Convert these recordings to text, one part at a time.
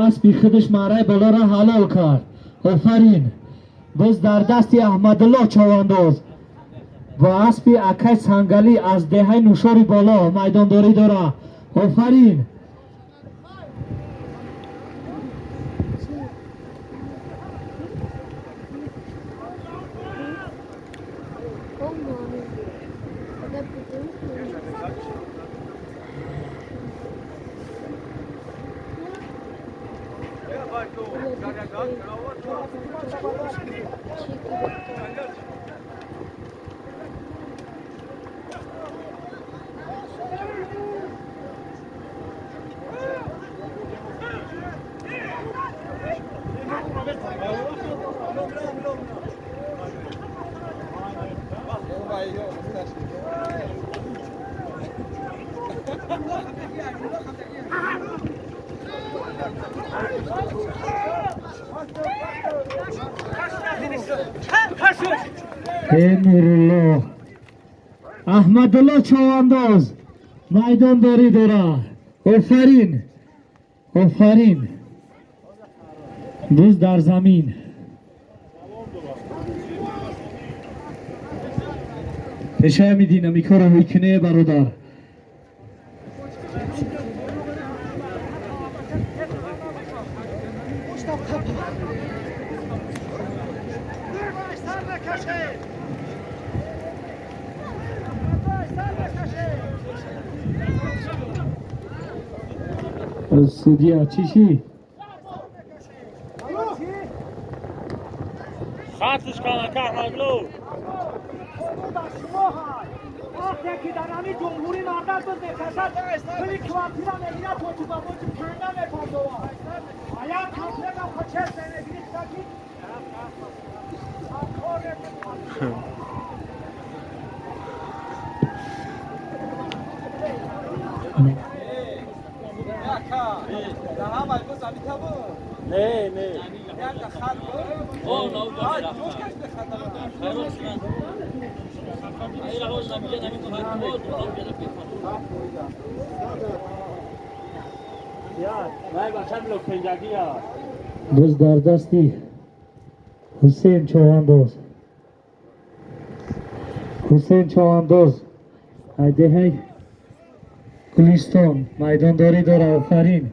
аспи худаш маъраи болоро ҳалол кард. Офарин. Боз дар дасти Аҳмадулло Човандоз бо аспи акай Сангалӣ аз деҳаи Нушори Боло майдондорӣ дора. Офарин. Нурулло Аҳмадулло Човандоз майдондорӣ дора. Офарин, офарин. Буз дар замин. Пешаями динамикаро мекунӣ, бародар. Судья чӣ? Хатш кана Аҳмадло. Вақте ки дар ҳамин ҷумҳурӣ мардак буз мекашад, пули квартира мегирад, тоҷу ба боҷу канда мепардовад. А як комплектам чест мегирифта ки Не, не. Буз дар дасти Ҳусейн Човандоз. Ҳусейн Човандоз деҳаи Гулистон майдондорӣ дора. Офарин.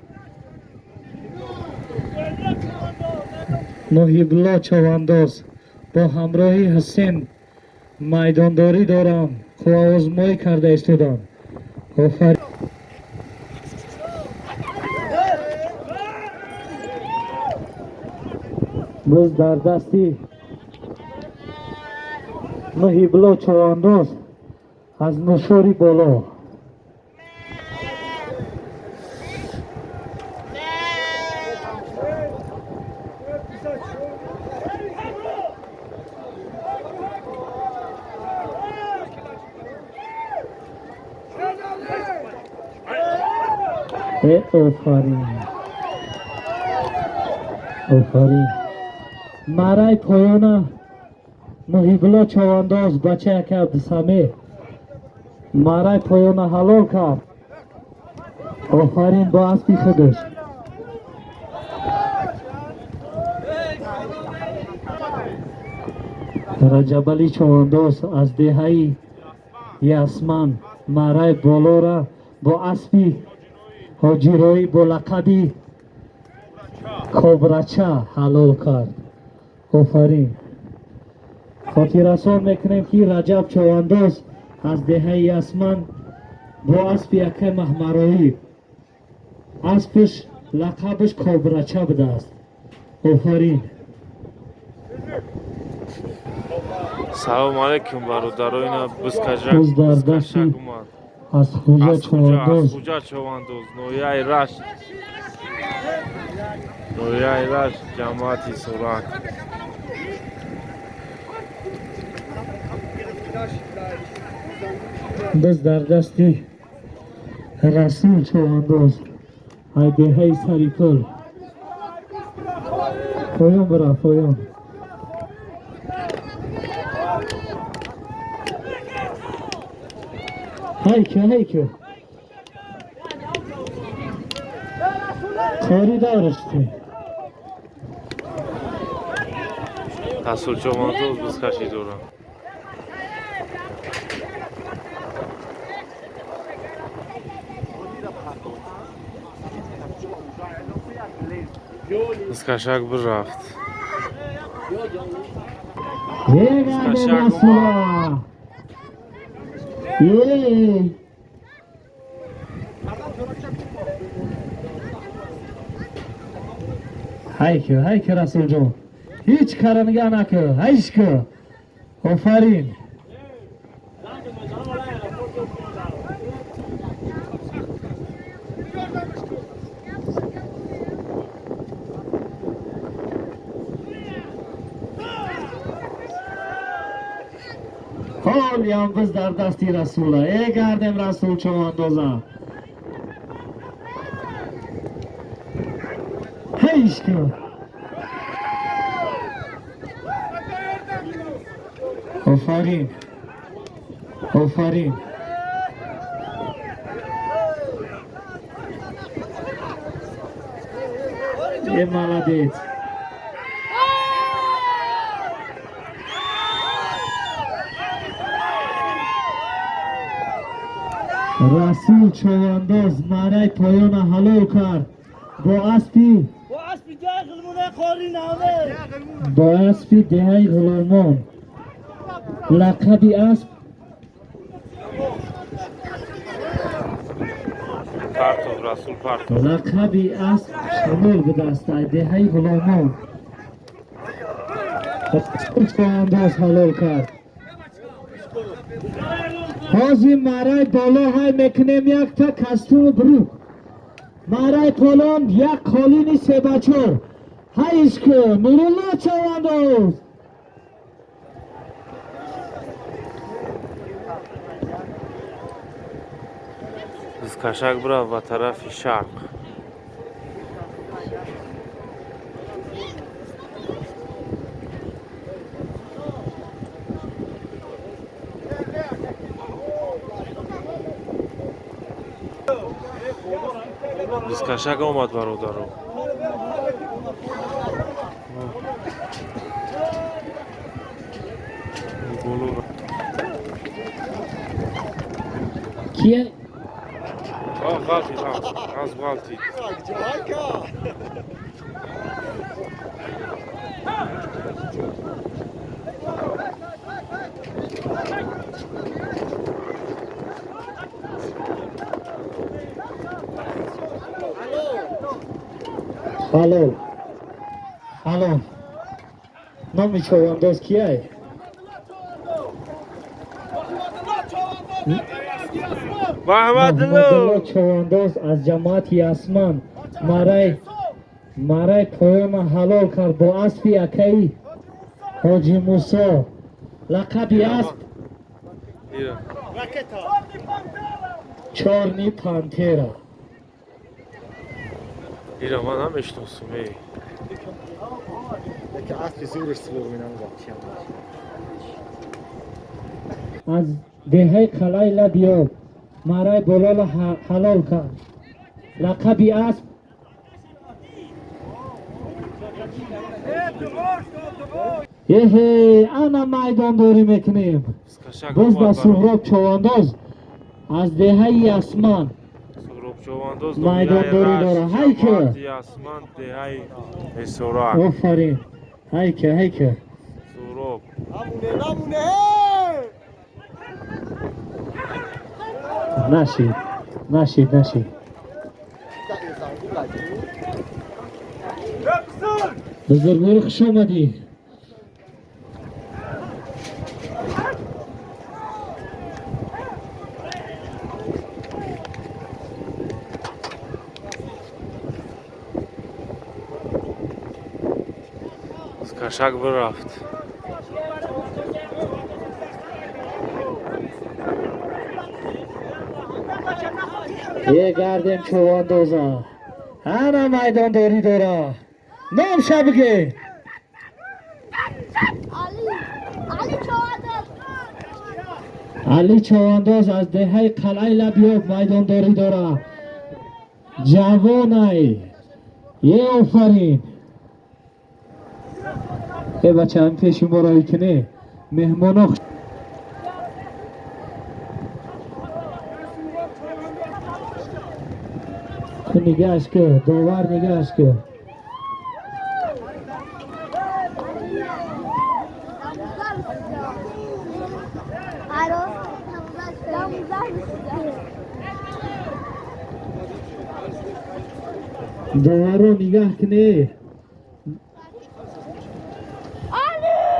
Муҳибулло Човандоз бо ҳамроҳи Ҳусейн майдондорӣ дорам, қувваозмоӣ карда истодам. Офарин. Буз дар дасти Муҳибулло Човандоз аз Нушори Боло. Офарин, офарин. Маъраи поёна Муҳибулло Човандоз, бачаи ака Абдусамеъ, маъраи поёна ҳалол кард. Офарин, бо аспи худаш. Раҷабалӣ Човандоз аз деҳаи Ясман маъраи болора бо аспи ҳоҷироӣ бо лақаби Кобрача ҳалол кард. Офарин. Хотиррасон мекунем, ки Раҷаб Човандоз аз деҳаи Ясман бо аспи якай Маҳмароӣ, аспаш лақабаш Кобрача будааст. Офарин. Салому алейкум, бародаро, ина бузкашак. Буз дар дасти аз Хуҷа Човандоз. Хуҷа Човандоз, ноҳияи Рашт, ноҳияи Рашт, ҷамоати Сурак. Буз дар дасти Расул Човандоз ай деҳаи Сарикӯл. Поён бира, поён. Ҳайка, ҳайка. Қори даврашти. Расул Човандоз бузкашӣ дорад. Бузкашак бирафт. Бегардем Расула. Ей! Ҳайки, ҳайки, Расулҷон. Ҳеҷ кара нигоҳ накун. Ҳайш ку. Офарин. Ҳолиам биз дар дасти Расула. Э гардем Расул Човандоза. Ҳайш ку. Офарин. Офарин. Е молодец. Расул Човандоз марай поёна ҳалол кард бо аспи деҳаи Ғуломон. Лақаби асп Партов, Расул, партов. Лақаби асп Шамол будааст, деҳаи Ғуломон. Расул Човандоз ҳалол кард. Ҳозир марай боло ҳай мекунем якта кастуму брук. Марай полон як қолини себачор. Ҳайш ку Нурулло Човандоз. Бузкашак бирафт ба тарафи шарқ. Бузкашак омад, бародаро. Боло. Кия? Ғалтид, аз ғалтид. Ҳалол. Ҳалол. Номи човандоз кияй? Маҳмадло. Човандоз аз ҷамоати Ясман марай поёна ҳалол кард бо аспи акаи Ҳоҷи Мусо. Лақаби асп Чорни Пантера. Ира ман намешиносум, эй. Аз деҳаи Қалъаи Лабиёб марай болола ҳалол кард. Лақаби асп Еҳе, ана майдондорӣ мекунем. Бузкашак Боз ба омад. Суҳроб Човандоз аз деҳаи Ясман Суҳроб Човандоз майдондорӣ дорад. Ҳайке. ҷамоати Ясман, деҳаи Ҳисорак. Офарин. Ҳайке, ҳайке. Суҳроб. Нашид, нашид, нашид. Бузургвор, хуш омадӣ. Бузкашак бирафт. Е гардем човандоза. Ана майдондорӣ дора. Ном шабге. Али Човандоз. Али Човандоз аз деҳаи Қалъаи Лабиёб майдондорӣ дора. Ҷавонай. Е, офарин! Э, бача, ҳамин пеши моро кунӣ, меҳмоно. Ту нигаҳш ку, довар нигаҳш ку. Доварро нигаҳ кунӣ,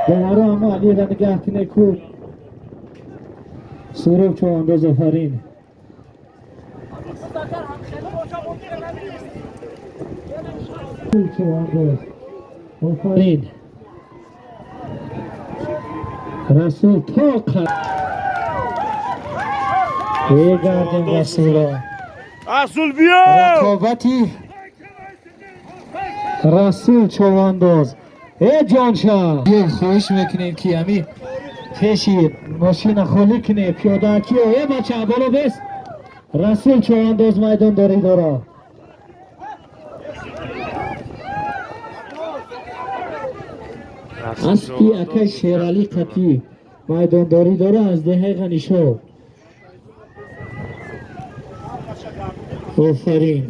доварро. Ҳама Алиева нигаҳ кунӣ ку. Суроб Човандоз, офарин! Човандоз, офарин! Расул то бегардем Расулро. Расул, биё! Рақобати Расул Човандоз. Э, ҷонша, хоҳиш мекунем, ки ами пеши мошина холӣ кунем, пиёдаакиё. Э, бача, боло бес. Расул Човандоз майдондорӣ дора. Аспи акай Шералӣ қатӣ майдондорӣ дора аз деҳаи Ғанишоб. Офарин,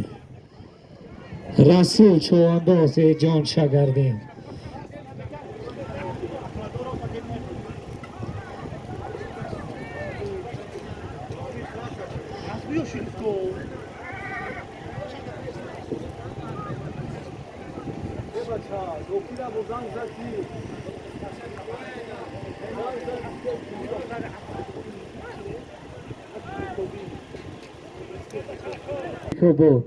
Расул Човандоз! Э, ҷон шагардем. Буд.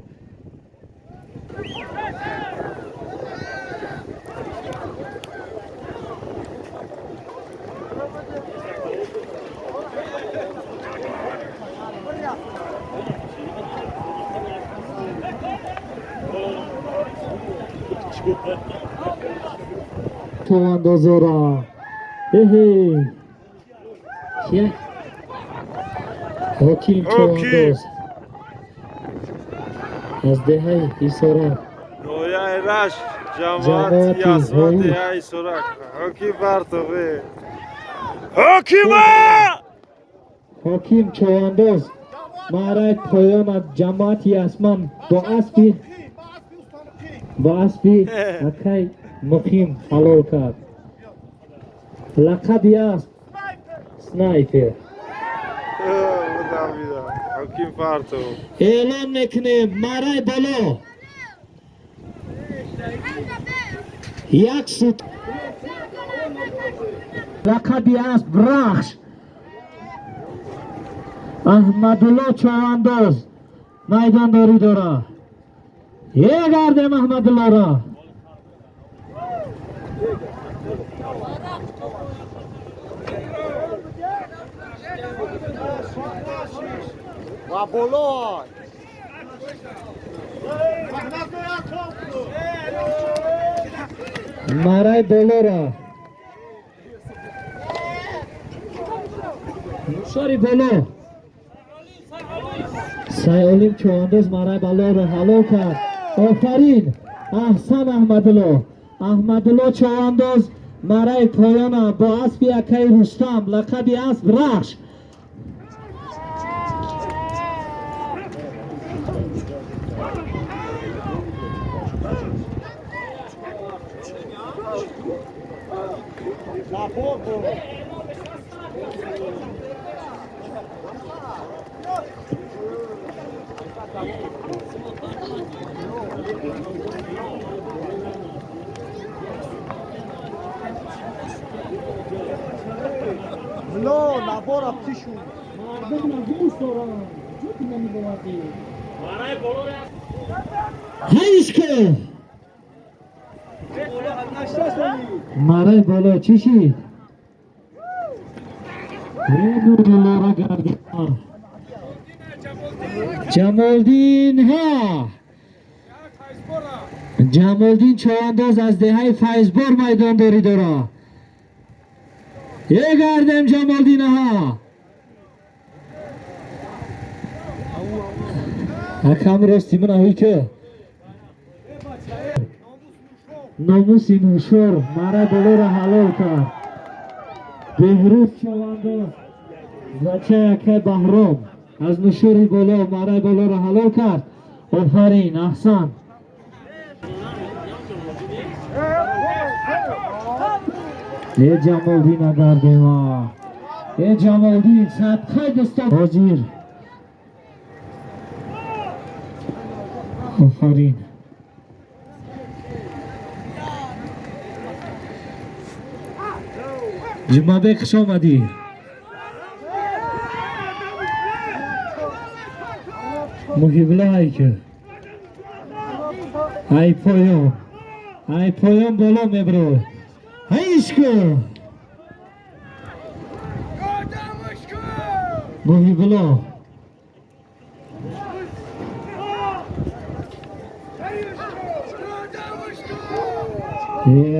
Човандозора, эҳе, Ҳоким Човандоз аз деҳаи Ҳисорак. Ноҳияи Рашт, ҷамоати Ясман, деҳаи Ҳисорак. Ҳоким Бартове, ҳокима! Ҳоким Човандоз маъраи поён аз ҷамоати Ясман бо аспи акай Муқим ҳалол кард. Лақаби асп Снайпер. Ҳоким Фартов. Эълон мекунем: маъраи боло як суд, лақаби асп Рахш, Аҳмадулло Човандоз майдондорӣ дора. Е, гардем Аҳмадуллоро. Ва боло. Мараи болоро шори боло Сайолим Човандоз мараи болоро ҳалол кард. Офарин, аҳсан, Аҳмадулло! Аҳмадулло Човандоз мараи поёна бо аспи акаи Рустам, лақаби асп Рахш. Ло, набора птишу. Мардум гӯш доранд, ҷуд намебовардӣ. Ҳайшке, мараи боло чӣ шид? Нуруллоро гардидан. Ҷамолдин ҳа, Ҷамолдин Човандоз аз деҳаи Файзбор майдондорӣ дора. Е, гардем Ҷамолдинаҳа. Акам рости ман аҳуй ки. Номуси Нушор мараи болоро ҳалол кард. Беҳрӯз Чавандоз, бачаи акай Баҳром аз Нушори Боло мараи болоро ҳалол кард. Офарин, аҳсан. Э Ҷамолдин, агардема, э Ҷамолдин, садқаи дӯстон ҳозир. Офарин. Ҷумъабек, хуш омадӣ. Муҳиблайк ай поён, ай поён боло мебро. Ҳайшку Муҳибло.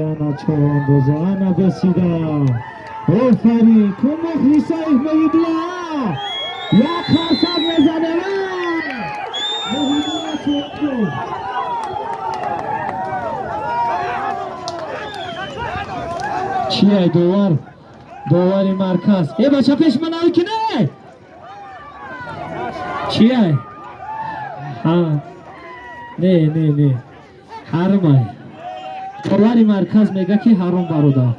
Ана чавандоза, ана бесида. Офарин, ку мухлисои Муҳибло як қарсак мезанем. Муҳибло чавандоз. Чи ай довар? Довари марказ. Э бача, пеш ман ай ки не? Чи ай? Ҳа. Не, не, не. Ҳаром ай. Довари марказ мега ки ҳаром, бародар.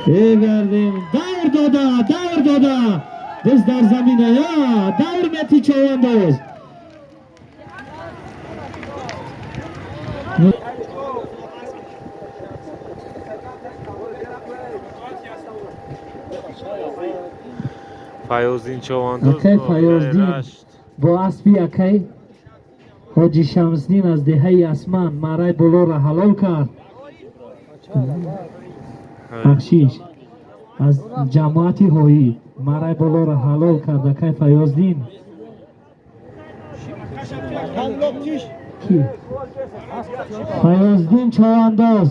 Э гардем, давр дода, давр дода. Биз дар замина, я, давр мети чавандоз. Файёздин Чавандоз. Акай Файёздин бо аспи акай Ҳоҷи Шамсдин аз деҳаи Асман мараи болоро ҳалол кард. Бахшиш, аз ҷамоати ҳоӣ мараи болоро ҳалол кард акай Файёздин. Ки? Файёздин Чавандоз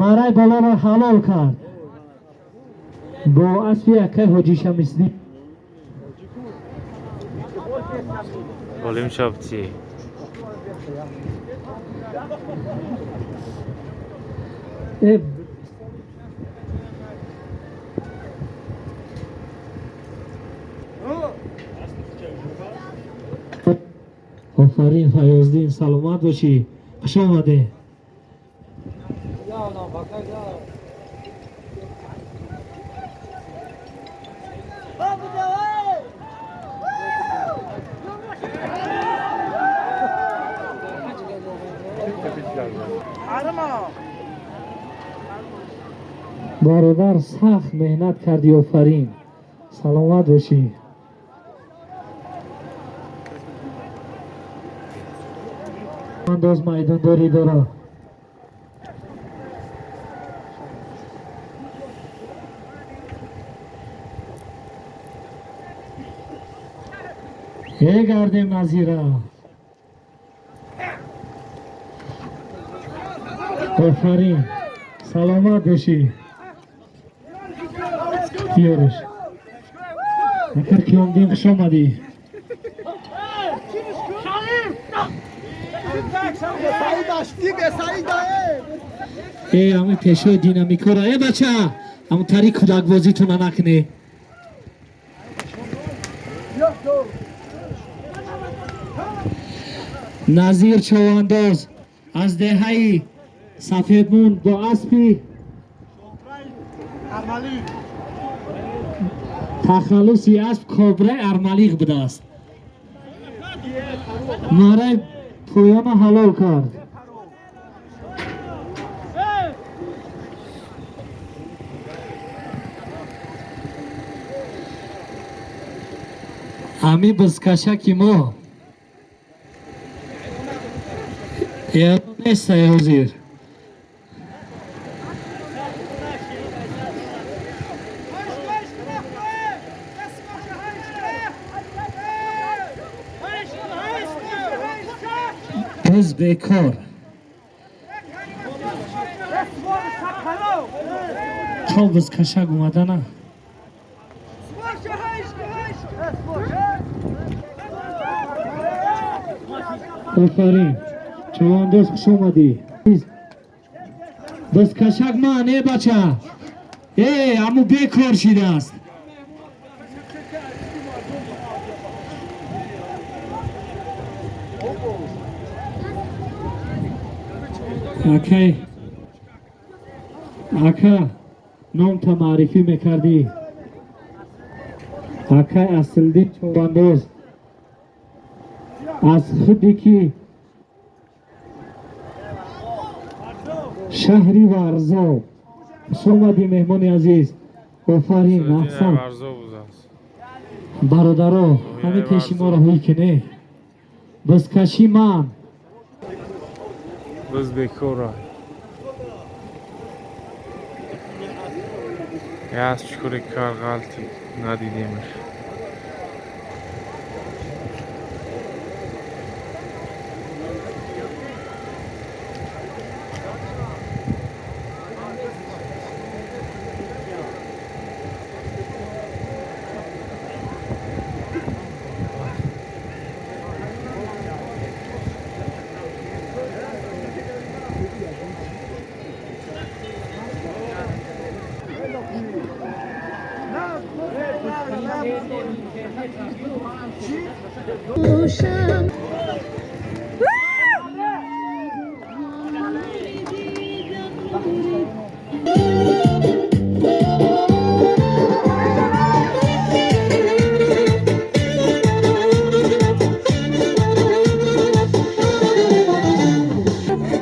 мараи болоро ҳалол кард бо аспи акай Ҳоҷи Шамсдин. Олим Чапти. Э офарин, Файёздин, саломат бошӣ, хуш омадед. Бародар, сахт меҳнат кардӣ, офарин, саломат бошӣ. Андоз майдондорӣ дора. Э гардем, Назира. Офарин, саломат бошӣ. Биёриш. Акар Қиёмдин, хуш омадӣ. Э ҳамин пешои динамикора, э бача, ҳамун тари кӯдакбозитона накунӣ. Назир Чавандоз аз деҳаи Сафедмун бо аспи тахаллуси асп Кобраи Армалиқ будааст. Мараи поёна ҳалол кард. Ҳамин бизкашаки мо эрон нестай ҳозир. Биз бекор. То бизкашак омадана. Офарин, чавандоз, хуш омадӣ. Бузкашак ман, э бача, э аму бекор шидааст. Акай, ака, номта маърифӣ мекардӣ. Акай Аслиддин Човандоз аз худе ки шаҳри Варзоб. Хуш омадӣ, меҳмони азиз, офарин, аҳсан. Бародаро, ҳами пеши моро ҳуй кине. Бузкашӣ ман. Буз бекора. Яз чукури кар ғалти, надидемаш.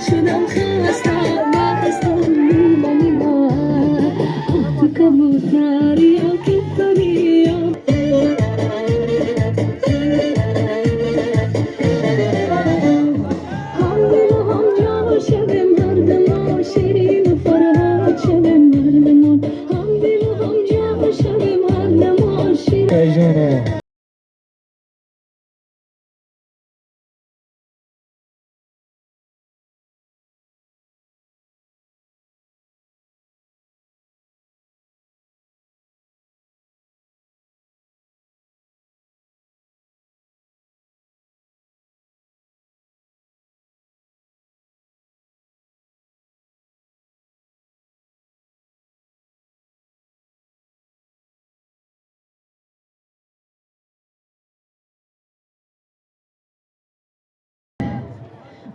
شدم خسته مستم نیمه تو کبوتری که پریم. هم دل و هم جا شویم هر دم، شیرین و فرهاد شویم هر دم. هم دل و هم جا شویم هر دم، شیرین. Айҷоно.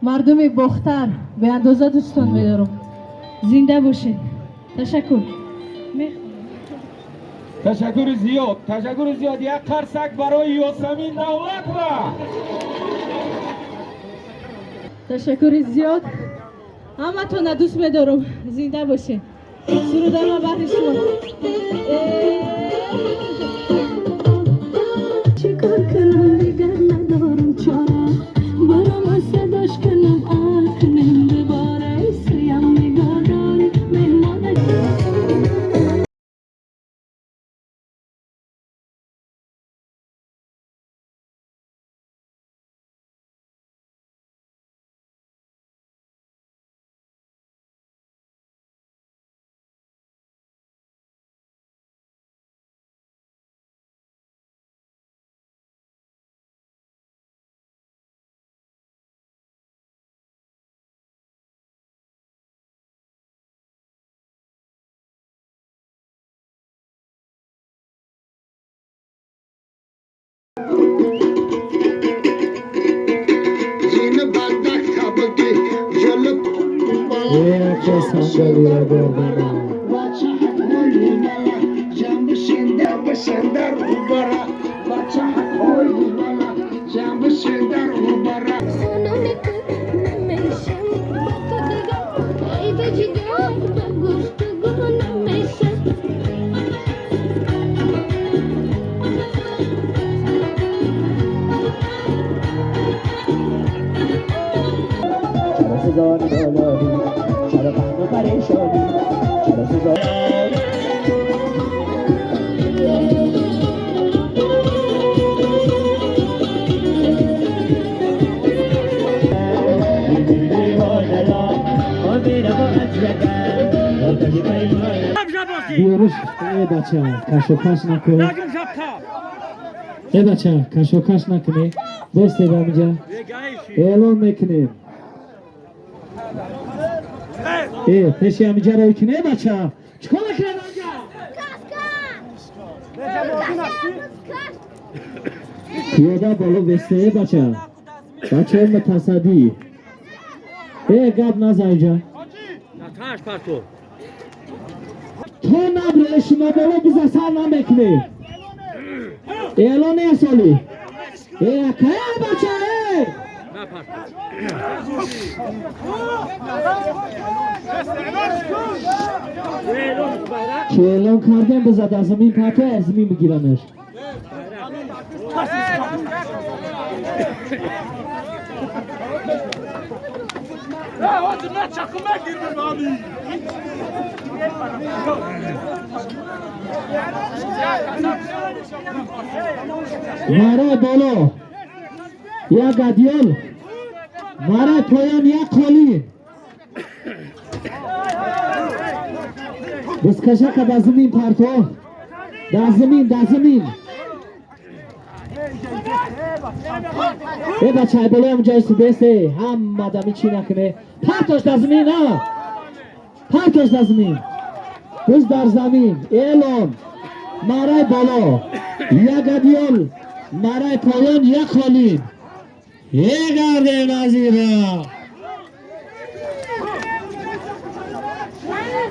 Мардуми Бохтар беандоза дӯстон медорам, зинда бошед, ташаккур. Ташаккури зиёд, ташаккури зиёд. Як қарсак барои Ёсамин Давлатова. Ташаккури зиёд, ҳаматона дӯст медорам, зинда бошед. Сурудама баҳри шумо. چیکار کنم دیگر ندارم چاره، برام از صداش کنم اکنم دوباره سویم نگاه داری مهمان. Э, акай Сангалира гардана. خانم نمیشم با تو دیگر، ای به جگر به گفتگو نمیشم. چرا سزار بالایی، چرا پهن و پریشانی، چرا سزار بیاروش. ای بچه، کش و پش نکن. Э бача, кашокаш накунед. Бестед ҳаминҷа. Эълон мекунем. Э, пеши ҳаминҷа рой кунед, бача. Чикор мекунед ҳаминҷа? Пиёда боло бесте, бача. Бачаҳои мутасаддӣ. Э, гап назан инҷа. То набре шумо боло биза сар намекунед. Эълон нест оли. Э, акая бача, э! Ки эълон кардем, биза дар замин парто, аз замин бигирамеш. Мараи боло як адёл, мараи поён як қолин. Бизкашака дар замин парто. Дар замин, дар замин. Э бача, болои ҳаминҷа истидаст, э, ҳама дами чӣ накуне. Партош дар замин, а? Партош дар замин. Биз дар замин. Эълон. Мараи боло як адёл, мараи поён як қолин. Э гардем назира.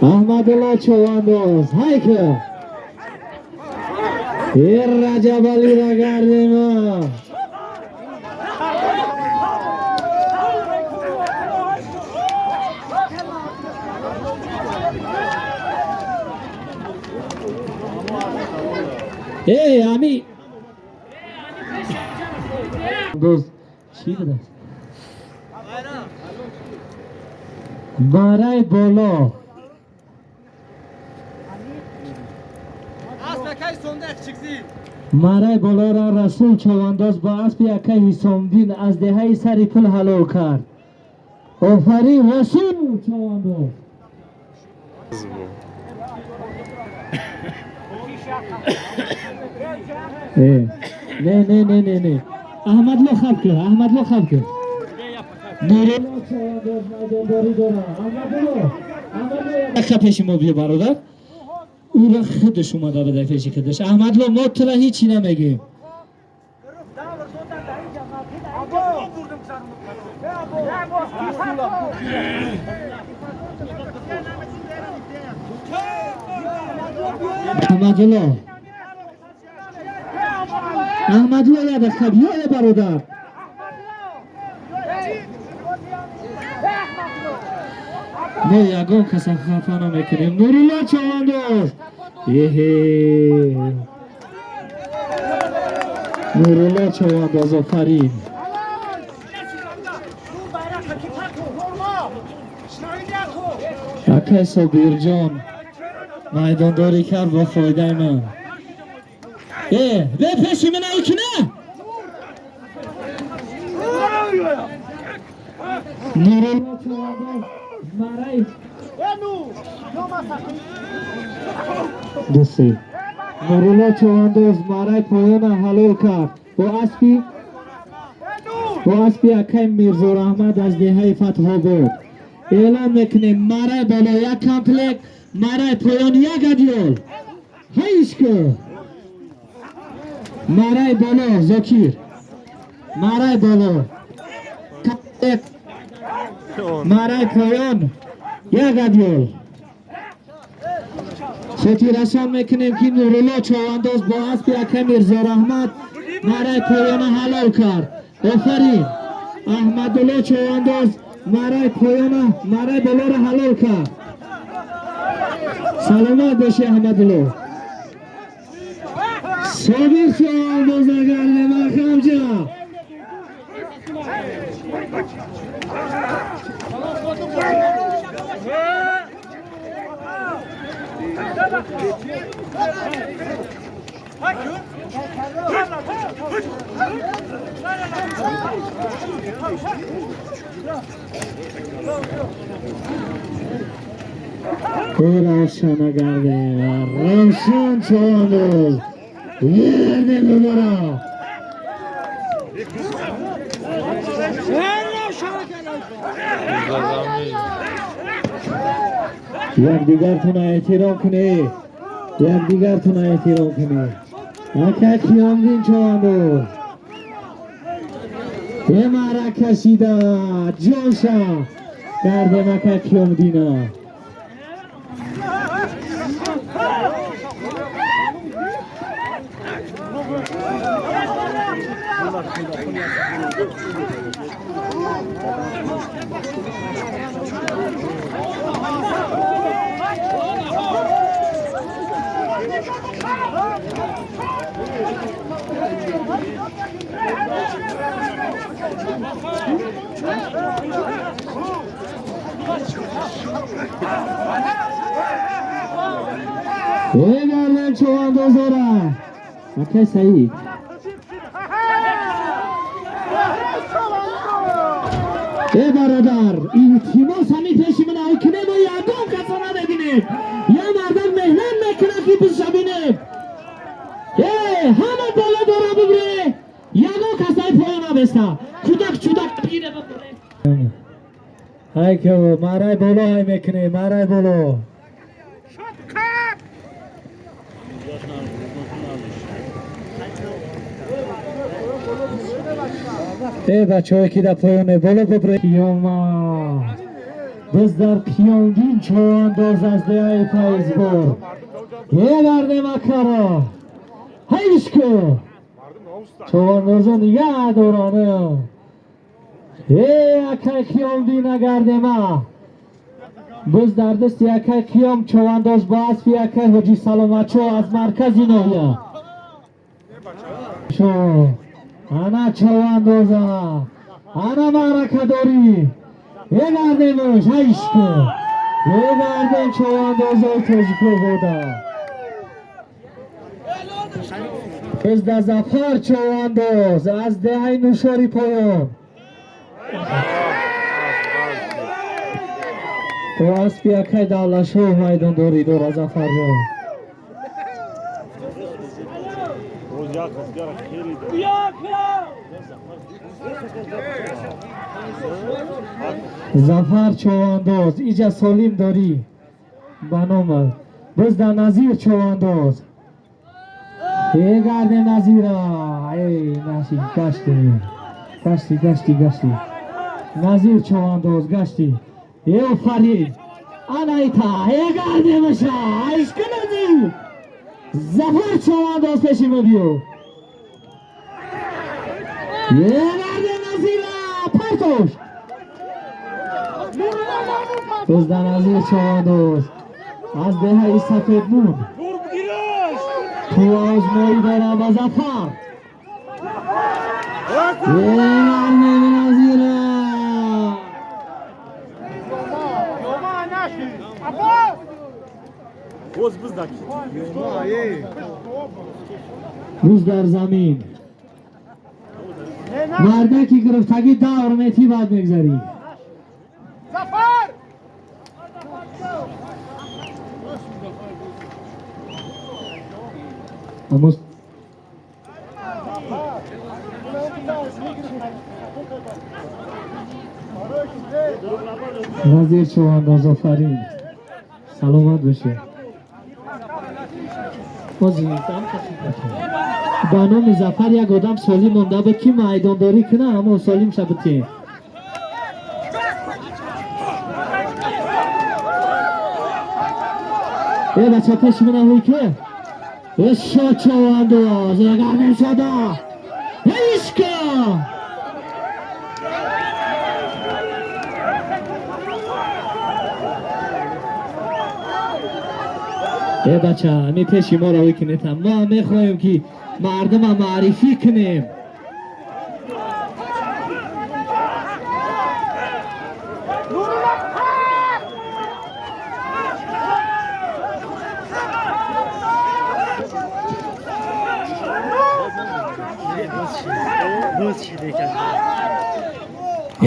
Аҳмадулло Човандоз, ҳайка. Э Раҷабалиро гардем. Э, ами доз чӣ будааст? Мараи боло мараи болоро Расул Човандоз бо аспи акай Ҳисомдин аз деҳаи Сари Пул ҳалол кард. Офарин, Расул Човандоз. Э, не, не, не, не, не. Аҳмадло хаб кун, Аҳмадло хаб кун. Нурулло Човандоз майдондорӣ дорад. Аҳмадулло, Аҳмадулло, пеши мо биё, бародар. Ура худаш омада буда пеши худаш. Аҳмадло, мо тура ҳичи намегӯем. Аҳмадулло, Аҳмадулло, як дақиқа биё, э бародар. Мо ягон каса хафа намекунем. Нурулло Човандоз. Еҳе. Нурулло Човандоз, офарин. Акай Собирҷон майдондорӣ кард бо фоидаи ман. Э, бе пеши ман икуна. Нурулло Човандоз мараи дусе. Нурулло Човандоз мараи поёна ҳалол кард бо аспи акай Мирзораҳмад аз деҳаи Фатҳобод. Эълон мекунем: мараи боло як комплект, мараи поён як адёл. Ҳайшко. Мараи боло Зокир. Мараи боло комплект, мараи поён як адёл. Хотиррасон мекунем, ки Нурулло Човандоз бо аспи акай Мирзораҳмад мараи поёна ҳалол кард. Офарин. Аҳмадулло Човандоз мараи поёна, мараи болоро ҳалол кард. Саломат бошӣ, Аҳмадулло. Собир Човандоз агардем, ахамҷа. Равшана гардем, Равшан Човандоз. Гардем бузора. Якдигартона эҳтиром кунед. Якдигартона эҳтиром кунед. Ака Қиёмдин човандоз. Е мара кашида ҷонша гардем ака Қиёмдина. Е гардем човандозора. Акай Саид. Е бародар, илтимос ҳамин пеши ман ҳокиме мо ягон касо намебинем. Я мардак меҳнат мекунад ки бизша бинем. Е ҳама боло дора бибре. Ягон касаи поён набеста. Кӯдак чудак бигире бибре. Ҳай ки марай боло ҳай мекунем, марай боло. Э бачаҳое ки дар поёне боло бибре. Қиёма. Биз дар Қиёмдин човандоз аз деҳаи Файзбор. Е гардем акаро. Ҳайшко. Човандозо нигаҳ доранд. Э акай Қиёмдин агардема. Биз дар дасти акай Қиём човандоз бо аспи акай Ҳоҷи Саломатшо аз маркази ноҳия. Шо. Ана човандоза. Ана маъракадорӣ. Е гардемош, ҳайшко. Е гардем човандозои тоҷикобода. Биз дар Зафар човандоз аз деҳаи Нушори поён. Бо аспи акай Давлатшоҳ майдондорӣ дорад Зафарҷон. Зафар човандоз иҷа солим дорӣ ба нома. Биз дар Назир човандоз. Е гардем Назира. Эй наши гашти. Гашти гашти гашти. Назир човандоз гашти. Е офарин. Анаита. Е гардемаша. Айшка Назир. Зафар човандоз пеши мо биё. Е гардем Назира. Партош. Биз дар Назир човандоз аз деҳаи Сафедмун. Қувва озмоӣ дорам ба Зафар. Е гардем Назира. Буз дар замин. Мардаки гирифтагӣ давр метӣ баъд мегзарӣ. Назир човандоз офарин. Саломат бошед. Ба номи Зафар як одам солим монда буд ки майдондорӣ кунад, аммо солим шабуд ки. Е бача пеши ман ҳои ки? Е шо човандоз, е гардем шода. Ишка! Е бача, ами пеши моро ҳои кунед. Мо мехоҳем ки мардума маърифӣ кунем.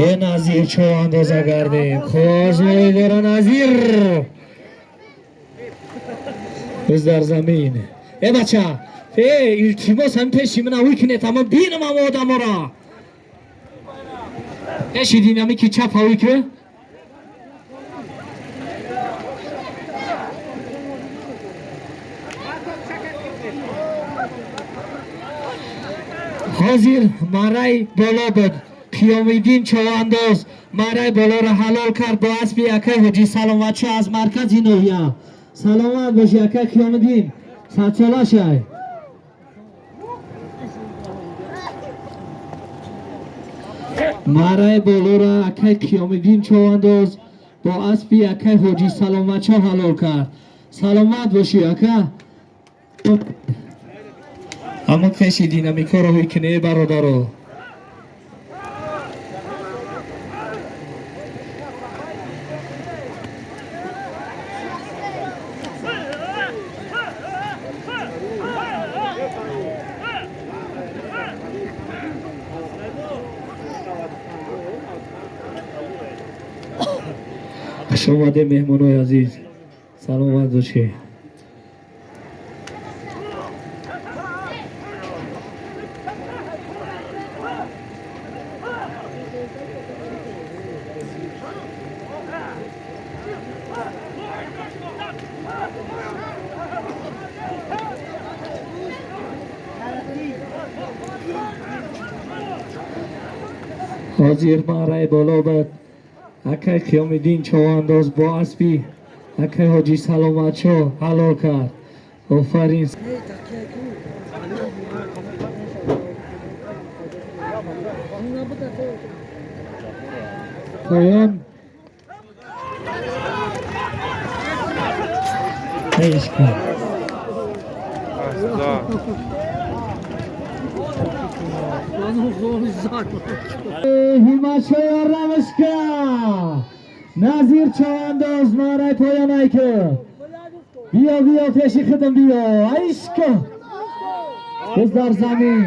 Е Назир човандоза гардем. Хозмои дора Назир. Биз дар замин. Е бача, Илтимос, ҳам пеши мана ҳуй кунед, ҳама бинам ҳама одамора. Пеши динамики чап ҳуй ки. Ҳозир марай боло буд. Қиёмиддин Човандоз марай болоро ҳалол кард бо аспи акай Ҳоҷи Саломатшо аз маркази ноҳия. Саломат бошӣ, акай Қиёмиддин, садсола шай. Марай болоро акай Қиёмиддин Човандоз бо аспи акай Ҳоҷи Саломатшо ҳалол кард. Саломат бошӣ, ака. Аммо пеши динамикаро ҳуй кунӣ, бародаро. Хуш омадед, меҳмонои азиз, саломат бошед. Ҳозир марай боло буд. Акай Қиёмиддин Човандоз бо аспи акай Ҳоҷи Саломатшо ҳалол кард. Офарин. Поён. Ҳеҷ кун. Ҳиматшоя рамишка. Назир Човандоз марай поён айки. Биё, биё, пеши худам биё. Айшка. Қиз дар замин.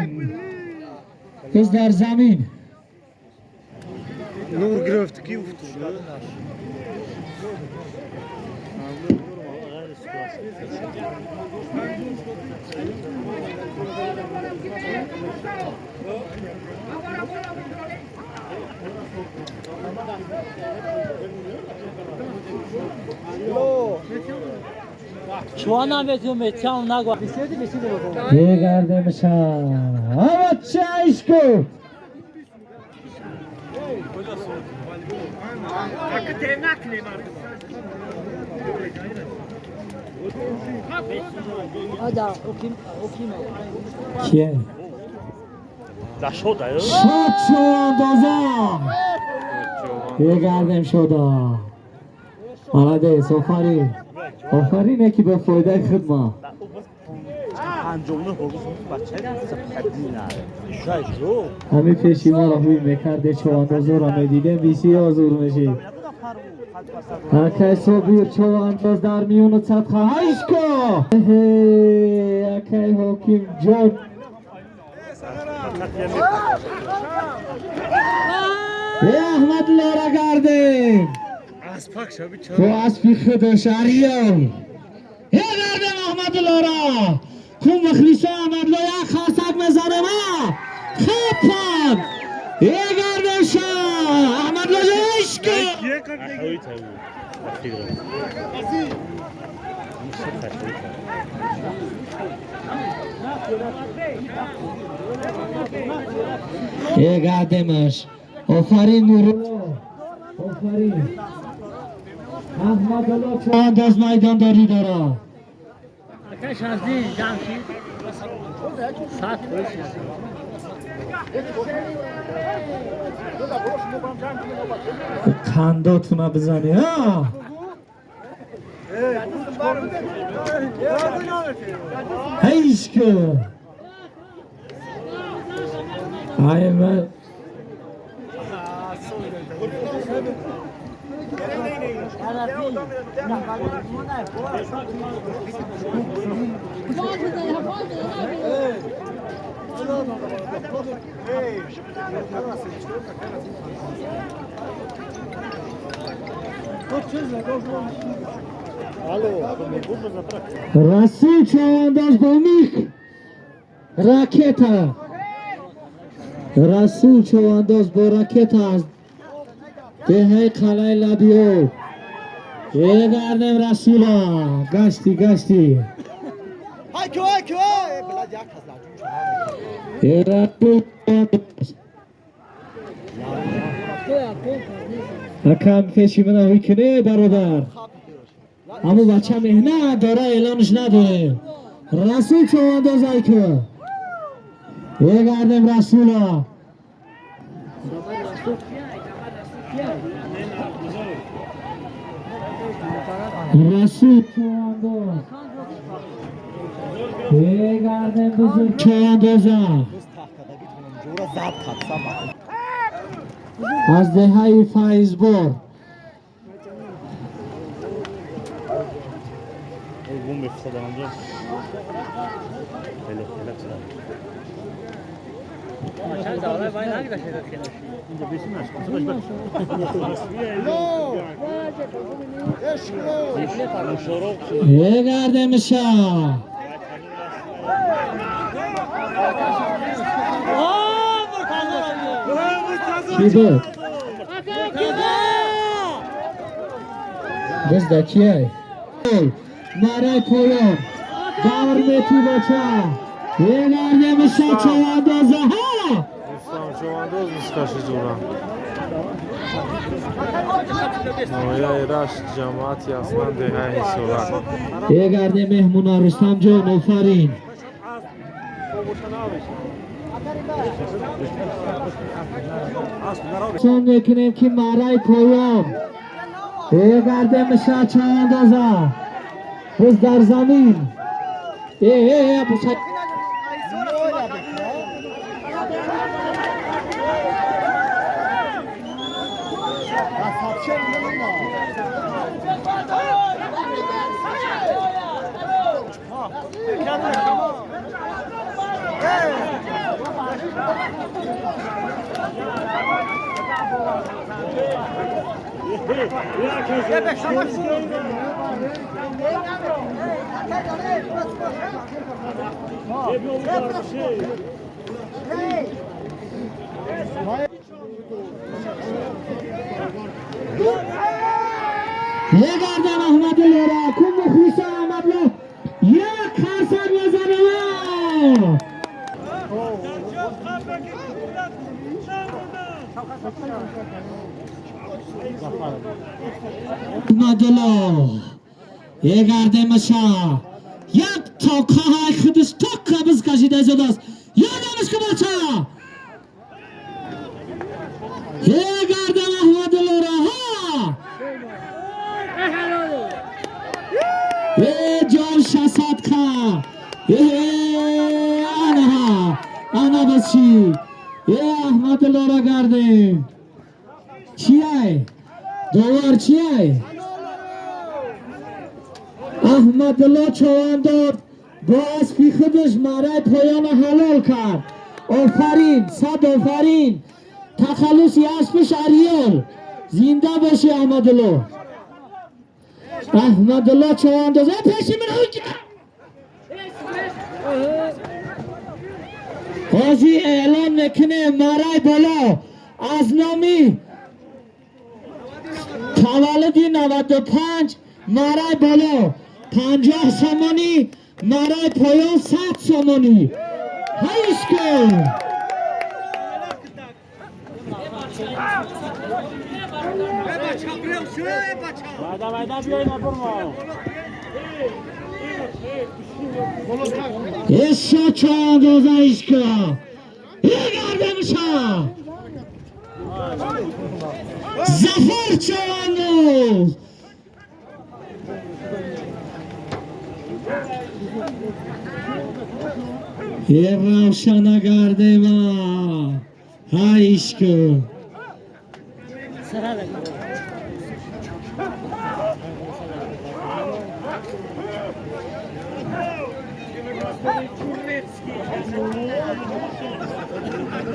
Қиз дар замин. Нур гирифт ки уфтод. Бегардемша. Авача айшко. Кие? Шод Човандоза. Бегардем шода. Молодец, офарин. Офарин, яки ба фоидаи худма. Ҳамин пеши маро ҳуй мекарде, Човандозоро медидем, бисёр зур мешид. Акай Собир Човандоз дар миёну садха. Ҳайшко! Акай Ҳоким ҷон. Е Аҳмадуллоро гардем. Бо аспи худаш Ариён. Е гардем Аҳмадуллоро. Кун мухлисо Аҳмадулло як хасак мезанем. Хопан! Е гардем ша! Аҳмадулло ишко! Е гардемаш. Офарин Нурулло. Офарин. Аҳмадулло Човандоз майдондорӣ дорад. Қандотуна бизанӣ. Ҳейшко. Ай ман Расул Човандоз бо мих Ракета. Расул Човандоз бо ракета аз деҳаи Қалъаи Лабиёб. Бегардем Расула. Гашти, гашти. Расул Акам пеши мана викне, бародар. Ҳамун бача меҳнат дора, эълонш надорем. Расул Човандоз айку. Бегардем Расула. Расул Човандоз. Бегардем бузург Човандоза. Аз деҳаи Файзбор. Бегардемиша. Чӣ буд? Бизда кияй? Марай поён. Давр мети бача. Бегардемиша Човандоза. Ҳа! Рустам Човандоз бузкаши дорам. Ноҳияи Рашт, ҷамоати Аслан, деҳаи Ҳисорак. Бегардем меҳмона Рустамҷон, офарин. Сон мекунем ки марай поён. Бегардемиша Човандоза. Буз дар замин. Э, э, э, буса. Бегардам Аҳмадуллоро. Ку мухлиса Аҳмадулло як қарсак мезанем. Аҳмадулло. Бегардемаша. Як тоқаҳай худаш тоққа биз кашида истодааст. Ёдамаш ку бача. Бегардам Аҳмадуллоро. Ҳа! Э ҷон шасадка. Э анаҳа. Ана бачи. Э Аҳмадуллоро гардем. Чияй? Довар чияй? Аҳмадулло Човандоз бо аспи худаш марай поёна ҳалол кард. Офарин, сад офарин. Тахаллуси аспаш Ариёл. Зинда бошӣ Аҳмадулло. Аҳмадулло Човандоз. Э пеши ман ҳуҷа. Ҳозир эълон мекунем марай боло аз номи таваллуди 95 марай боло 50 сомонӣ, марай поён 100 сомонӣ. Ҳайш кун. Эша Човандоза ишка. Бегардемиша. Зафар Човандоз. Е равшана гардема. Ҳайш кун.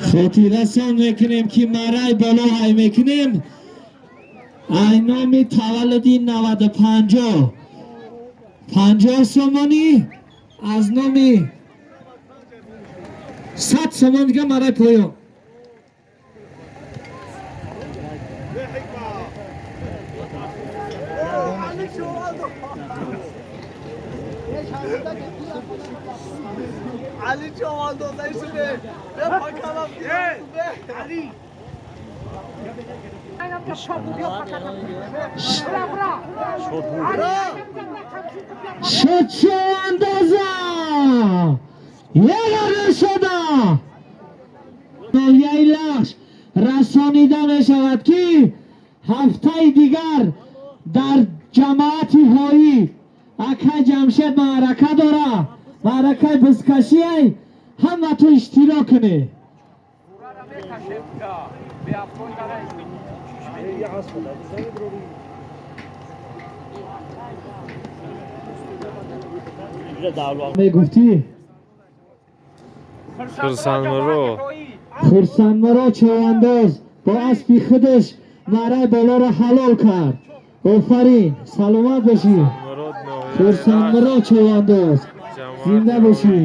Хотиррасон мекунем ки марай боло ҳай мекунем ай номи таваллуди 95 50 сомонӣ аз номи 100 сомон дига мараи поён. علی چوان شده علی شد چواندازا یه شده ноҳияи Лахш расонида мешавад ки ҳафтаи дигар дар ҷамоати ҳоӣ акай Ҷамшед маърака дора, маъракаи бузкашиай, ҳаматон иштирок кунед. Мегуфтӣ? Хурсандмурод. Хурсандмурод човандоз бо аспи худаш маъраи болоро ҳалол кард. Офарин, саломат бошӣ. Хурсандмурод човандоз, зинда бошӣ.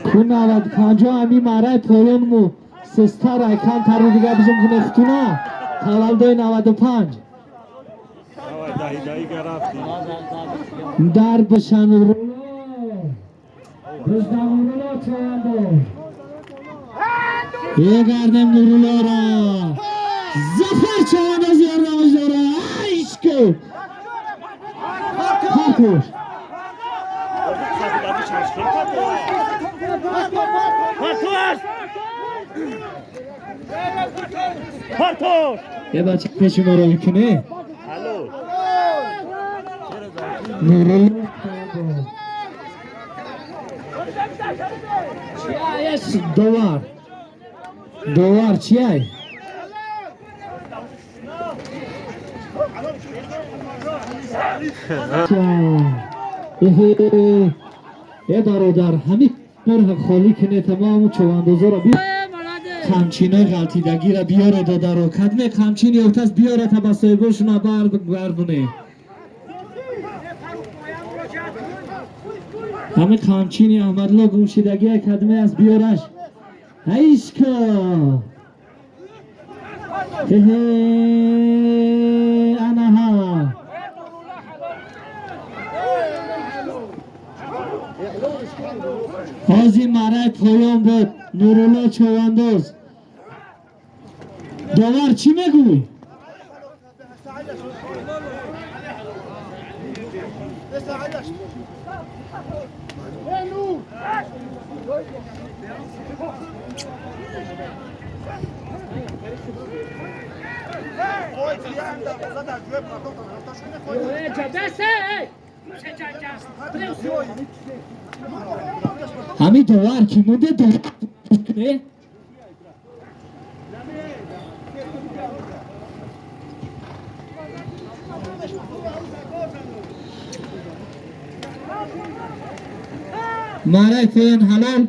Ку 95 ҳами маъраи поёнму сестар айкантару дига бизум кунехтуна таваллудои 95 дар бишанурулло бизданурулло човандоз егардем Нуруллоро Зафар човандоз ёрдамаш дора. Айшку Партош Партош! یه بچه پیش ما رو میکنه. نورالله دوار دوار چیه؟ یه برادر همین بر خالی کنه تمام چواندازا را بیا قمچینای غلطیدگی را بیاره داده رو کدمه قمچین یافته است بیاره تا با صاحباشون بربونه. همه قمچینی احمدالله گمشیدگی کدمه از بیارش. ایشکا انها ҳозир мараи поён буд. Нурулло човандоз довар чӣ мегӯй? ҳамин довар ки монде довар мараи поён ҳалол,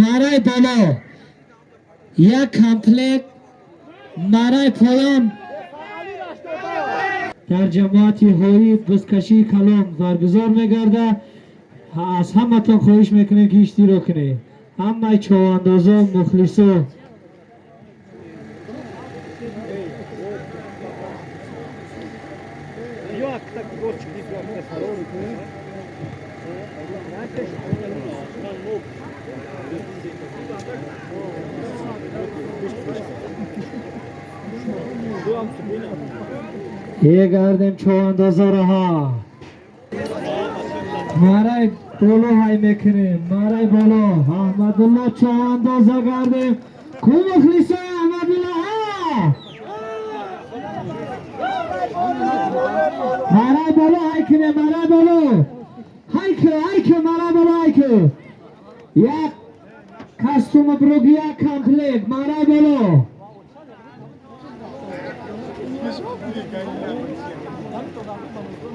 мараи боло як комплект, мараи поён дар ҷамоати ҳоӣ бузкашии калон баргузор мегардад. Аз ҳаматон хоҳиш мекунем ки иштирок кунед. Ҳамаи човандозон, мухлисо. Егардем човандозораҳо. Марай боло ҳай мекунем, марай боло. Аҳмадулло човандоза гардем. Ку мухлисои Аҳмадулло? Марай боло ҳай кунем, марай боло. Ҳай ку, ҳай ку, марай боло ҳай ку. Як костюма бруг, як комплект, марай боло.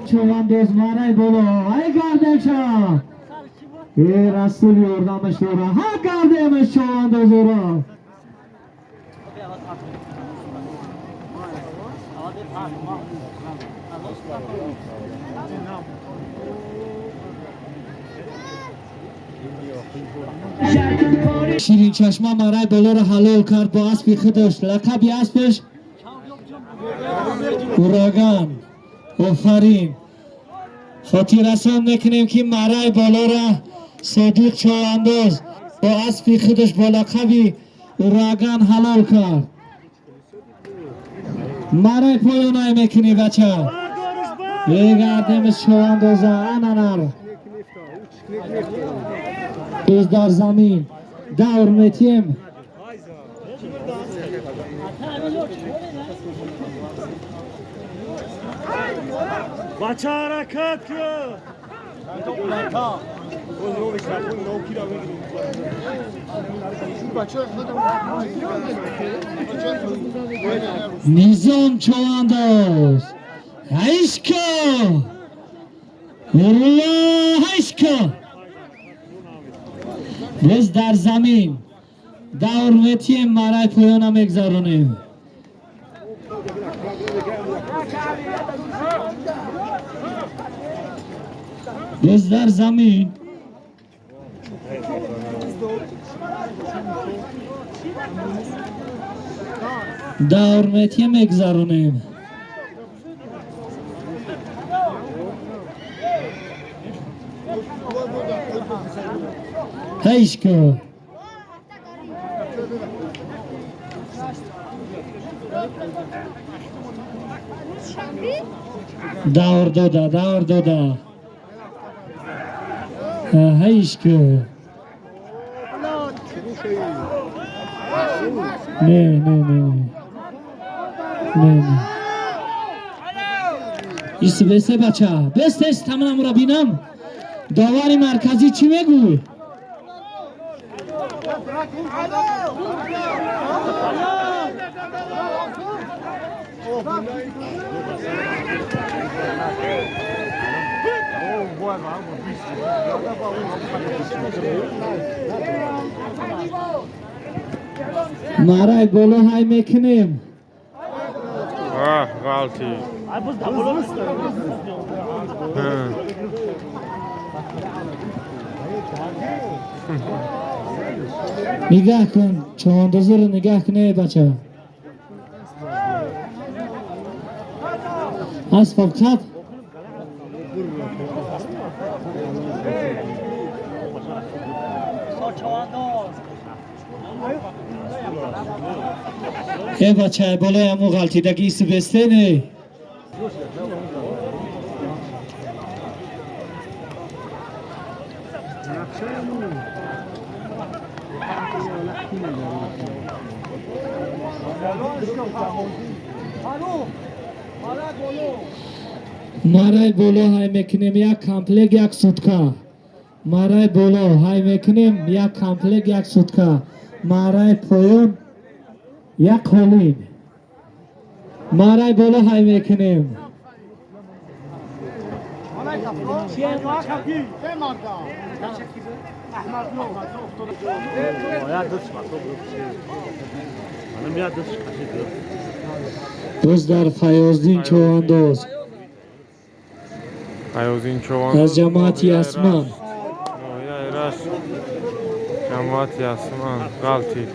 Човандоз марай боло. Ҳай гардемша. Э Расул ёрдамаш дора. Ҳа гардемаш човандозора. Ширин чашма марай болоро ҳалол кард бо аспи худаш. Лақаби аспаш Ураган. Офарин. Хотиррасон мекунем, ки марай болоро Содиқ Човандоз бо аспи худаш бо лақаби Ураган ҳалол кард. Марай поёнай мекунӣ, бача. Бегардемиз човандоза ананар. Biz дар замин давр метиҳем. Бача, ҳаракат кун! Низом Човандоз. Ҳайшко! Ура, ҳайшко! Боз дар замин давр метиҳем, марай поёна мегзаронем. Боз дар замин давр метиҳем, мегзаронем. Ҳайшко! Давр дода, давр дода. Ҳайшко! Не, не, не, не. Не, не. Ис бесе, бача. Бестес тамамро бинам. Довари марказӣ чӣ мегӯй? Марай боло ҳай мекунем. Аҳ, ғалти. Нигаҳ кун, човандозиро нигаҳ кун, эй бача. Асбоб қаб. Эй бача, болои ҳамун ғалтидаги иси бесте не. Марай боло ҳай мекунем як комплект, як сутка. Марай боло ҳай мекунем як комплект, як сутка. Марай поён як қолин. Марай боло ҳай мекунем. Боз дар Фаёздин Човандоз. Фаёздин Човандоз. Аз ҷамоати Ясман. Ноҳияи Рашт. Ҷамоати Ясман. Ғалтид.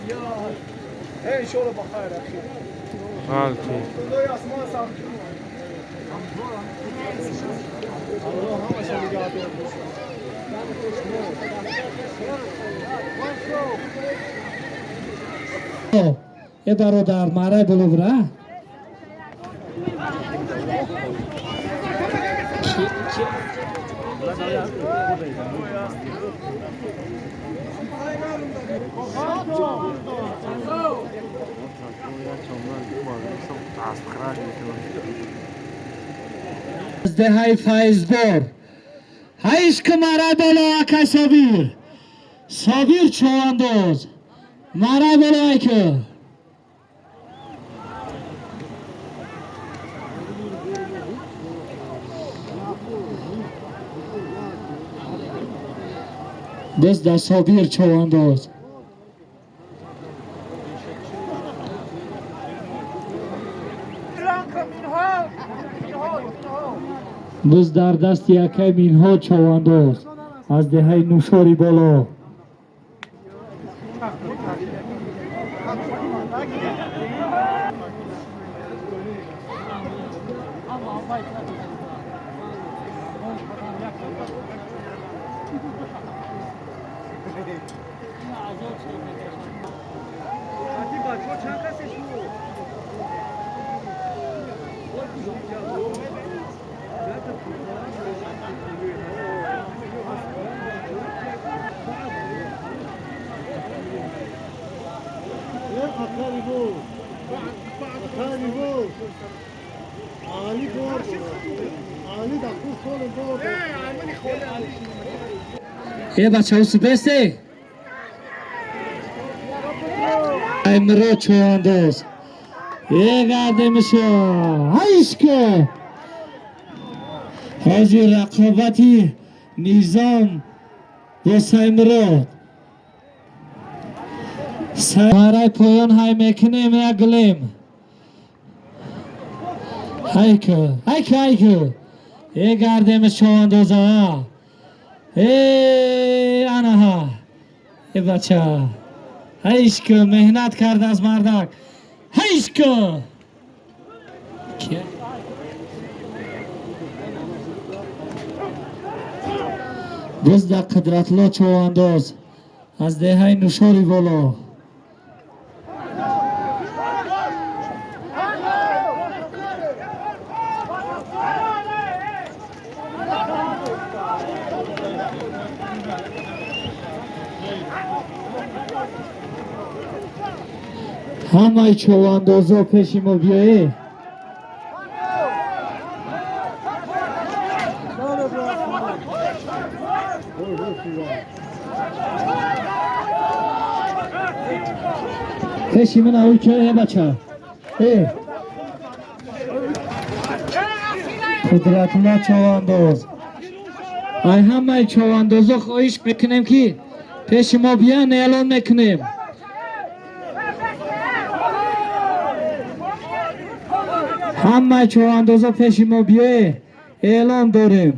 Ғалтид. Э бародар, марай боло бура. Аз деҳаи Файзбор. Ҳайшки, марай боло, акай Собир. Собир Човандоз. Марай боло айки. Боз дар Собир Човандоз. Буз дар дасти акай Минҳо Човандоз аз деҳаи Нушори Боло. Е бачаҳо субесте? Аймро Човандоз. Е гардемишо. Ҳайшко. Ҳозир рақобати Низом бо Саймурод. Барай поён ҳай мекунем як гулем. Ҳайко, ҳайко, ҳайко. Е гардемиш Човандоза. Э анаҳа. Э бача. Ҳайшко меҳнат кардааст мардак. Ҳайшко. Боз дар Қудратулло Човандоз аз деҳаи Нушори Боло. Ҳамаи човандозо пеши мо биёе. Пеши ман авй ки э бача. Э. Қудратулло Човандоз. Ай ҳамаи човандозо хоҳиш мекунем ки пеши мо биён, эълон мекунем. Ҳамаи човандозо пеши мо биёе, эълон дорем.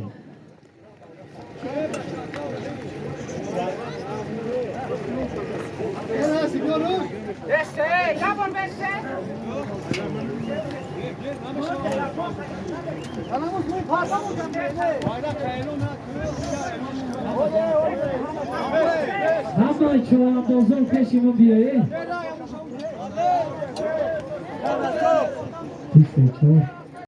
Ҳамаи човандозо пеши мо биёе. 2, 3, 4.